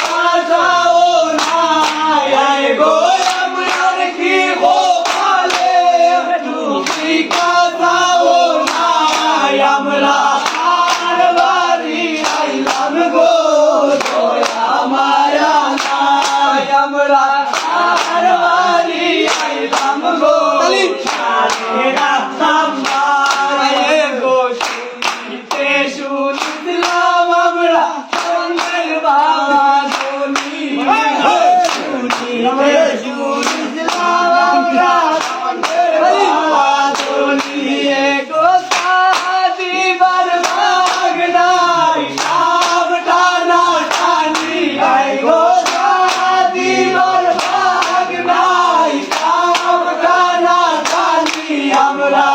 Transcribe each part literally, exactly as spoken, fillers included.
কাজাও না, আয় গো আমরার কি কপালে, তুমি কাজাও না, আমরা আর বাড়ি আইলাম গো, দয়া মায়া নাই, আমরা আর বাড়ি আইলাম গো। তালি। সারে রাখতাম না, আয় গো শুনিতে শুনিলাম আমরা, চন্দ্রের বাঁধনি। শুনিতে শুনিলাম আমরা, চন্দ্রের বাঁধনি। এ কথা দিবার ভাগ নাই, সব টানা টানি। এ কথা দিবার ভাগ নাই, সব টানা টানি। আমরা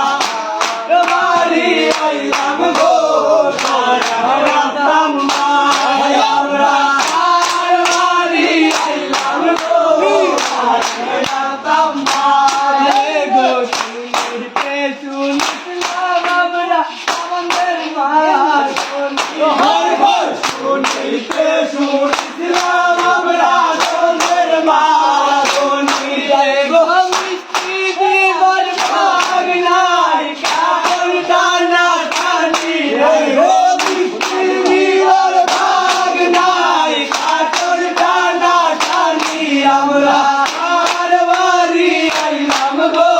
বাড়ি আইলাম গো, দয়া রাখতাম না, আমরা আর বাড়ি আইলাম গো, দয়া রাখতাম না। এ গো শুনিতে শুনিলাম আমরা, আমাদের মা শুনি। শুনিতে শুনিলাম আমরা, আমাদের মা শুনি। এ গো দিবার ভাগ নাই, কাটুর টানা টানি। এই ও দিবার ভাগ নাই, কাটুর টানা টানি। আমরা আর বাড়ি আইলাম গো,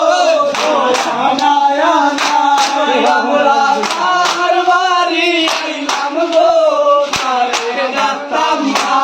দয়া মায়া নাই। আমরা আর বাড়ি আইলাম গো, তারে ডাকতাম না।